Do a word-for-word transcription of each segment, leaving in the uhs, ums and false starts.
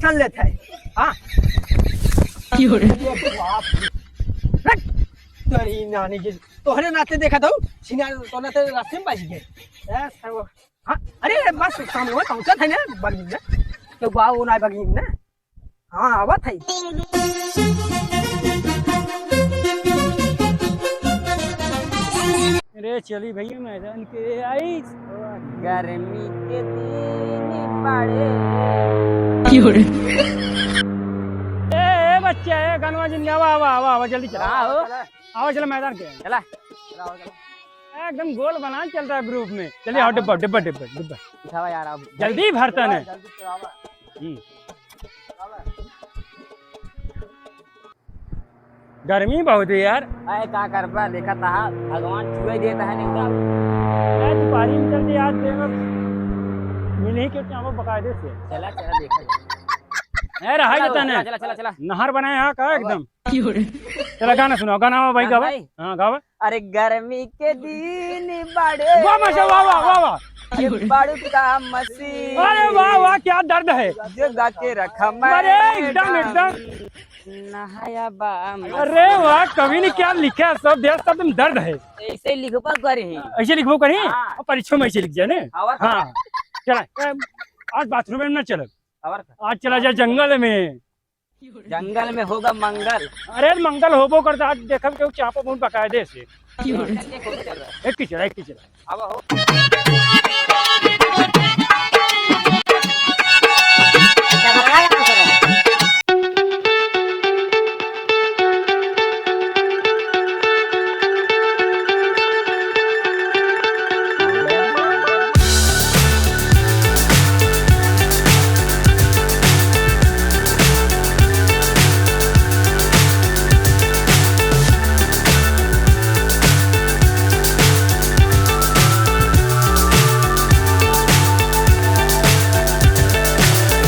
चल लेत है। हाँ। क्यों रे? बाप रे। हट। तेरी नानी की, तोहरे नाते देखा था, छिनार तो नाते रास्ते में बच गए। ए, सब, हाँ, अरे, बस सामने पहुँचा था ना, बगीन में। तो बा, वो ना बगीन में। हाँ, आवत है। अरे चली भैया मैदान के आई। गर्मी के दिन बड़े। क्यों रे? ए, ए बच्चा, ए गनवा जिन, आवा, आवा, आवा, आवा, जल्दी चला। का हो? आवा, चला मैदान के। चला। एकदम गोल बना चल रहा है ग्रुप में। चलिए, आओ, हाँ, डिब्बा, डिब्बा, डिब्बा, डिब्बा। उठावा यार, अब जल्दी भरता ने। जल्दी चलावा। हम्म। गर्मी बहुत है यार। अरे का करबा, देखा था, भगवान छुए देता है नहीं तो। अरे दुपहरी में चलते यार, देखो, मिल ही क्यों क्या वो बकायदे से। चला, चला, देखा जाए। ए, रहा चला, जाता चला, ना। चला, चला, चला। नहर बनाए यहाँ का अब एकदम। चला, गाना सुनाओ, गाना गावा भाई, हाँ, गावा। भाई। हाँ, गावा। अरे गर्मी के दिन बड़े। वाह, मास्टर, वाह, वाह, वाह, वाह। अरे बारूद का मशीन। अरे वाह, वाह, क्या दर्द है। जो गा के रखा मैं अरे एकदम, एकदम। नहाया बा मशीन। अरे वाह, कवि ने क्या लिखा है, सब दिया, सब एकदम दर्द है। ऐसे लिखबा करी। ऐसे लिखबो करी? हाँ। अब परीक्षा में ऐसे लिख जाए ने? और हाँ। चला, ए, आज बाथरूम में ना चल। और आज चला जा जंगल में। जंगल में होगा मंगल। अरे मंगल होबो करता, आज देखब केहू चापो बहुत बकायदे से। एक कीचड़, एक कीचड़। अब हो।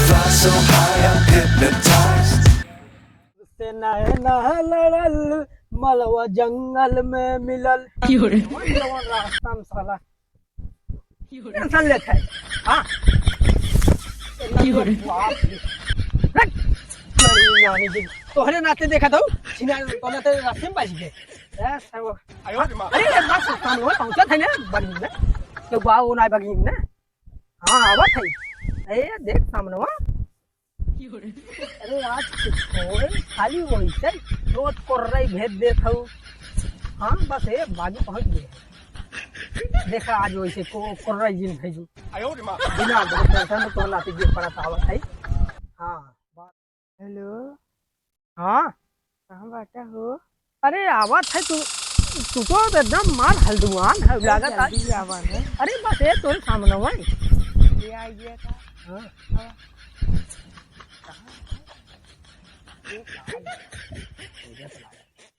Fly so high, I'm hypnotized. से नैना लड़ल, मलवा जंगल में मिलल। क्यों रे? जवन जवन रास्ता में साला क्यों रे? टेंशन लेत है। हाँ। क्यों रे? बाप रे। हट। तेरी नानी की। तोहरे नाते देखा था, छिना, तोहरे नाते रास्ते में बच गए। ए, सब। अरे, बस सामने पहुंचा था ना, बनी ना। तो बा, वो ना बगी ना। हाँ, आवत है। ए, देख सामने। अरे आज कुछ होए, खाली वैसे नोट कोर्रई भेज देत हऊ। हाँ, बस ए बाजू पहुँच गए। देखा आज वैसे को, कोर्रई जिन भेजू। आयो रे माँ। बिना बहुत टेंशन में तोर नाती गिर पड़ा था, आवत है। हाँ। हेलो। हाँ। कहाँ बाटा हो? अरे आवत है तू, तू तो एकदम मार हल्दुआन है, अरे लागत आज। जल्दी आवा ना। अरे बस ये तोरे सामने है। ये आइए का। हाँ। हाँ।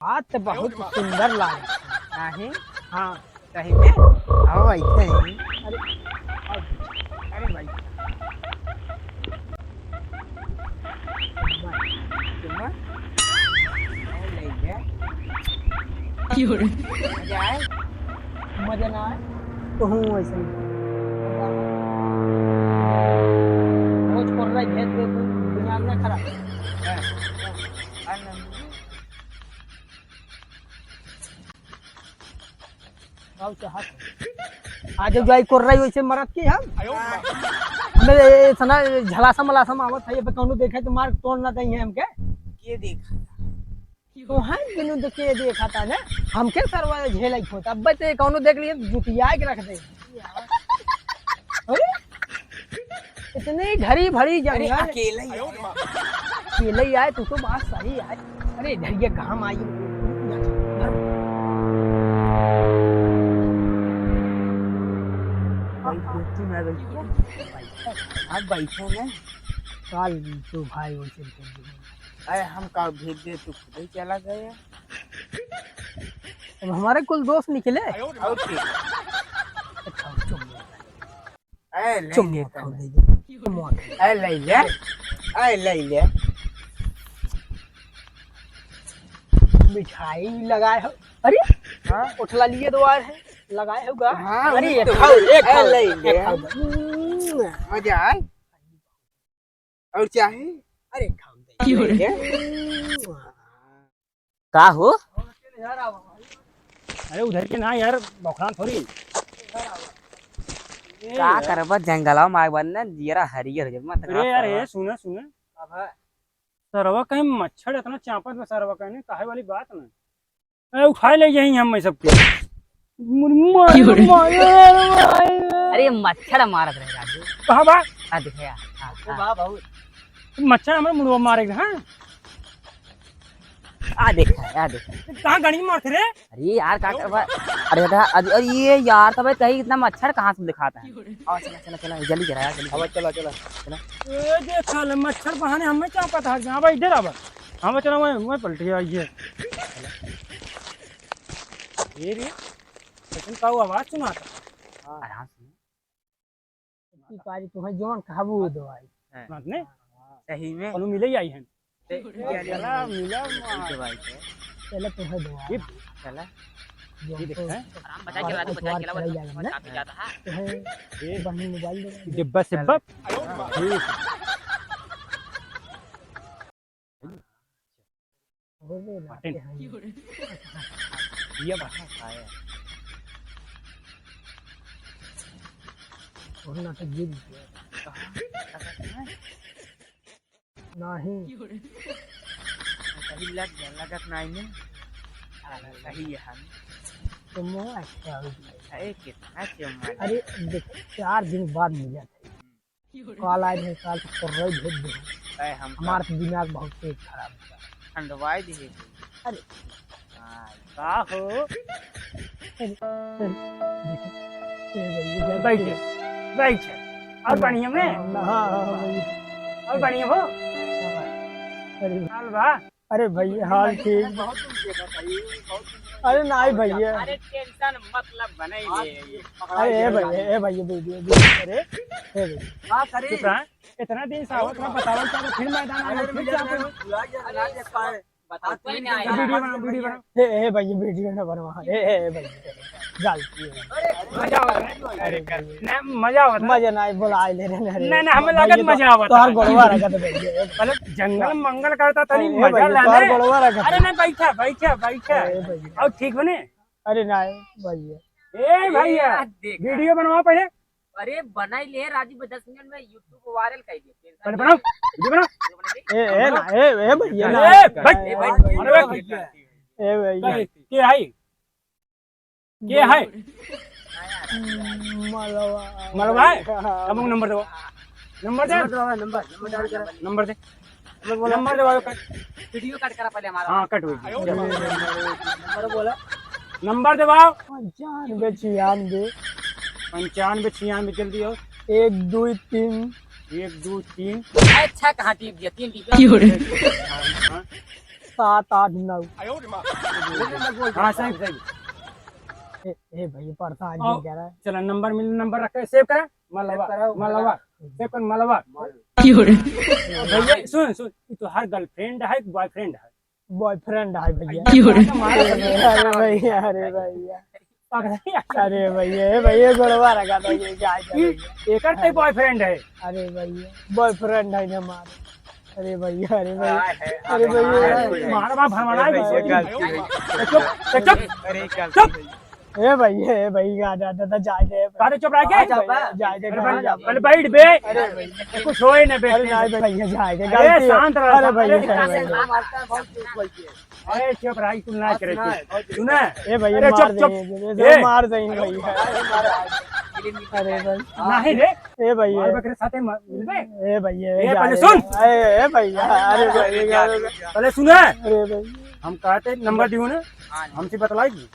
बात बहुत सुंदर लागे। काहे? हाँ। सही में? आओ, ऐसे ही। अरे, आओ। अरे भाई। चुम्मा? चुम्मा? आओ, ले गया। क्यों रे? मजा आए? मजा ना आए? तो हूँ ऐसे ही। रोज कर रहा है, भेज दे तू, दिमाग ना खराब। हाँ। हाँ, नंदू। आओ चाहत। आज जो आई कोर्रा वैसे मरत की हम। हमें ये सना झलासा मलासा में आवत है, ये पे कौनो देखे तो मार तोड़ ना दई है हमके। के देखा? तो है बिनु तो के देखा था ना? हमके सरवा झेल आई होता। अब ते कौनो देख लिए जुटिया के रख दे। अरे? इतनी ढरी भरी अरे, जंगल। अकेले ही आए। अकेले ही आए, तू तो बात सही है। अरे, ढरिया कहाँ में आई? भाई, दोस्ती में आ गई। आप बैठो ना। काल तो भाई वैसे भेज दिए। अरे, हम का भेज दे, तू खुद ही चला गया। अब हमारे कुल दोस्त निकले। और क्या? अच्छा, चुप। ए, ले चुम्मा ले, खाओ, दे दे। चुम्मा खाओ। ए, ले ले। ए, ले ले। मिठाई लगाए हो। अरे, हाँ? उठला लिए दो आए हैं। लगाए होगा। हाँ, अरे, वो ये तो खाओ, है। ये ए, खाओ, ले ये ले। खाओ। मजा आए। और चाहे? अरे, खाओ दे। का हो? अरे उधर के ना यार, बौखलान थोड़ी। का करबा, जंगलवा में आए बन ना, जियरा हरियर हो जाए, मत अरे यार, सुना, सुना। सरवा कहीं मच्छर इतना चापत बा, सरवा कहीं काहे वाली बात ना। ए, उठाए ले यही हम सबके। मुर-, मार, मार, मार। अरे, मच्छर मारत रहे राजू। कहाँ बा? आ देखे, आ, आ, ओ आ। बा बहुत। मच्छर हमारे मुड़वा मारे के, हाँ? आ देख, आ देख। कहाँ गणी मारत रे? अरे यार, का करबा? अरे दादा, अरे, अरे ये यार, तबे कहीं इतना मच्छर कहाँ से दिखाता है? आओ, चला, चला, चला, जल्दी करा यार, जल्दी। अब चला, चला। चला। ए, देख साले, मच्छर बहाने हमें क्या पता है? हाँ भाई, इधर आ भाई। हाँ, चलो, मैं, मैं पलट गया, ये। ये रे, लेकिन का वो आवाज सुना था? हाँ। आराम से। की पारी तुम्हें जौन कहबू दवाई। हाँ। बात नहीं? सही में? कोनो मिले ही आई हैं। ते-, चला, मिला, ये दवाई है। चला, तुम्हें दवाई। ये चला। जौन ये देखा है? आराम बचा के बात, बचा के लाओ, चला जाएगा ना? काफी ज्यादा है। तुम्हें ये बहन मोबाइल दे। डिब्बा सिब्बा। हाँ। ठीक। हो गए ना, बटन। आते हैं। ये बटन का है? और ना तो गिर गया। नहीं। सही लग गया, लगत नहीं ने। हाँ, सही है हम। तो मुँह अच्छा हो गया। अरे, कितना क्यों मार? अरे, देख, चार दिन बाद मिला था। काल आए रहे, काल तो कर्रई भेज दे। ए, हम हमार तो दिमाग बहुत तेज खराब होता है। ठंडवाई दिए। अरे। हाँ, का हो? अरे, अरे, देखो, ए भैया, बैठ, बैठ। और बढ़िया में? हाँ, हाँ, हाँ, भैया। और बढ़िया हो? हाँ। अरे। हाल बा? अरे भैया, हाल ठीक। बहुत दिन से बताइए, बहुत दिन से अरे नाई भैया। अरे tension मतलब बनाई ले। अरे ए भैया, ए भैया, video, video, अरे, ए भैया। का करे? चुप रहा। इतना दिन से आवत रहा, बतावल चाहत, फिर मैदान आ गया, फिर से आप भुला गया, भुला गया, का है? बताओ, कोई ना आया। Video बनाओ, video बनाओ। ए, ए भैया, video ना बनवा। ए, ए, ए भैया, गलती है। मजा आवत है। अरे, अरे, कर। ना, मजा आवत है। मजा ना आए, बोला आए ले रहे, अरे। ना, ना, हमें भैया, लागत तो मजा आवत है। तोहार गोड़वा रखा था भैया। मतलब, जंगल मंगल करता तनी ए, मजा भैया, लेने। तोहार गोड़वा रखा था। अरे, नहीं, बैठा, बैठा, बैठा। ए, भैया। और ठीक बने? अरे, नहीं, भैया। ए, भैया, ये देख। Video बनवा पहले। अरे, बनाई ले, राजू भाई, दस मिनट में YouTube viral कर दे। अरे, बनाओ, video बनाओ। ए, ए, ना, ए, ए, भैया, ना। ए, बैठ। ए, बैठ। अरे, बैठ। ए, भैया। के, के है? के है? मलवा। मलवा है? हाँ। अब नंबर दो। नंबर दे। नंबर दो, नंबर, नंबर डाल कर। नंबर दे। नंबर बोला। नंबर दबाओ, cut। Video cut करा पहले हमारा। हाँ, cut हो गया। नंबर बोला। नंबर दबाओ। पंचानबे छियानबे। पंचानबे छियानबे, जल्दी आओ। एक, दो, तीन। एक, दो, तीन। अच्छा, कहाँ टीप दिया? तीन टीप दिया। हाँ। सात, आठ, नौ। हाँ, सही, सही। ए, ए भाई, परेशान आओ, क्यों कह रहा है? चला, नंबर मिल, नंबर रख के save करा। मलवा, save करो, मलवा, मलवा। Save कर, मलवा। मलवा। भैया, सुन, सुन, ये तो हर girlfriend है कि boyfriend है? Boyfriend है भैया। अरे भैया, अरे भैया। अरे भैया, ए भैया, गोड़वा रखा था ये, जाए दे भैया। एकर ते boyfriend है? अरे भैया, boyfriend है ना हमारे। अरे भैया, अरे भैया, अरे भैया। मार, मार, भरमाना है। ए भैया, गलती हो गई। चुप, चुप, अरे, गलती चुप। हो गई। ए भैया, ए भैया, दादा, दादा, जाए दे। अरे चुप रह के। जाए दे, जाए दे, अरे जाए दे। पहले बैठ बे। अरे भैया। कुछ होए ना बे। अरे नहीं भैया, जाए दे, अरे गलती हो गई। शांत रह, अरे भैया, अरे अरे भैया। अरे चुप रहा, तू ना करे, चुप। सुना? ए भैया, अरे मार चुप, चुप। देंगे, ए। मार देंगे भैया। अरे भाई। नहीं रे। ए भैया। मार बकरे साथे मार, मिलबे? ए भैया, ए, पहले सुन। ए, ए भैया, अरे भैया। पहले सुना। अरे भैया। हम कहते नंबर दियो ना, हमसे बतलाई की।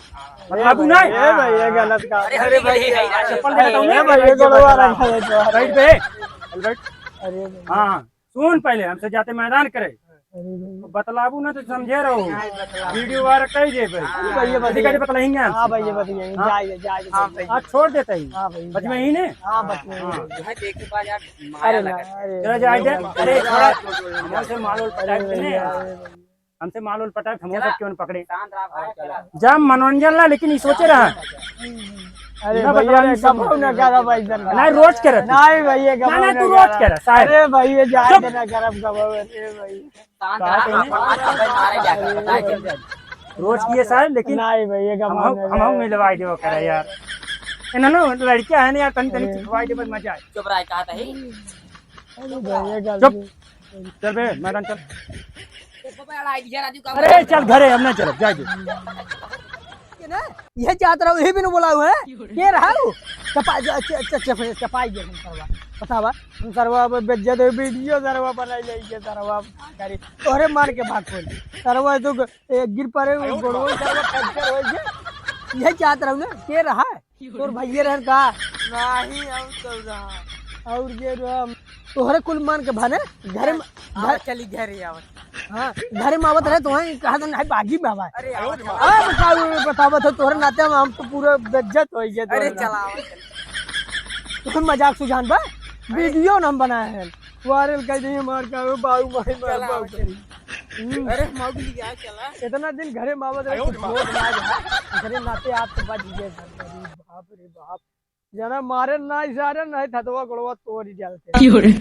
बतलाबू ना? ए भैया, गलत काम। अरे भैया, चप्पल दे बताऊँ ना? ए भैया, गोड़वा रखा है तो। बैठ बे। बैठ। अरे भैया। हाँ। सुन पहले, हमसे जाते मैदान करे। अरे भैया। बतलाबू ना तो समझे रहो। नहीं बतलाबू। Video viral कर दे भाई। हाँ, भैया, बतलाएंगे। हाँ, भैया, बतलाएंगे। हाँ। जाए, जाए, हाँ, जाए। भैया। आज छोड़ देते ही। हाँ, भैया, बच में जाए। ही ने? हाँ, बच में ही। हाँ। जो है, देखे बाद यार, माया अरे ना, लगा। अरे चलो, जाए दे। भैया। अरे, थोड़ा हमसे माल वाल पटाए अरे देने। भैया, अरे भैया। हमसे माल उल पटा, हम सब क्यों न पकड़े। शांत रहा भाई, चला। जब मनोरंजन ला, लेकिन ई सोचे रहा। अरे ना भैया, भगवान रे, से कबो ना करा भाई, इधर ना। नहीं, रोज करत। नहीं भैया, कबो ना, ना तू ना रोज करा। कर, साहब। अरे भैया, जाए चुप। के ना करब कबो, अरे भाई। शांत रहा, कहा तो नहीं? आज तो भाई मारे जाके, बताए चल। रोज किए साहब, लेकिन नहीं भैया, कबो हम, ना हम, करा। हम मिलवाई देबो करा यार। ए, ना, ना, लड़कियां हैं ना यार, तनी, तनी अरे। छिपवाई देबो, मजा आए। चुप रहा, कहा था ही। अरे भैया, चुप। गलती। चल बे, मैदान चल। अरे चल घरे, अब ना चलब, जाए दे। के ना, यह जात रहो, यही बिनु बोला हुआ है। के रहा हो? चपा-, च-, च-, च-, चपाई गया हम सरवा। बतावा, हम सरवा अब बेइज्जत हो, वीडियो सरवा बनाई जाई के सरवा, का करी? तोहरे मार के भाग कोई। सरवा तो ग-, ए, गिर पड़े, वो गोड़वा सरवा फ्रैक्चर हो गया। यह जात रहो ना, के रहा? तोर भइये रहन का? नाही, और तो रहा। और ये रहा, तोहरे कुल मान के भने घरे में, आओ, घर चली घरे आवत। हाँ, घरे में आवत रहे, तो वहीं कहा था, "नहीं, बागी बाबा।" अरे, आओ, आओ। अरे, बताओ, बताओ, बताओ, तोहरे नाते हम, हम तो पूरा बेइज्जत हो गया, अरे, तोहरे चला, नाते। आओ, चला। तोहरे मजाक सुझान बा, अरे। वीडियो न हम बनाए हैं, वायरल कर दिए, मार का, बाऊ, माई, मार, चला, बाऊ। आओ, चला। हम्म। अरे, मौगली, आ, चला। इतना दिन घरे में आवत रहे, आयो कुछ रे माँ। लोग ना जाए। घरे नाते आप तो बच गए सर। अरे बाप रे बाप। जना मारे ना इशारे, नहीं थतवा गोड़वा तोड़ ही डालते। क्यों रे?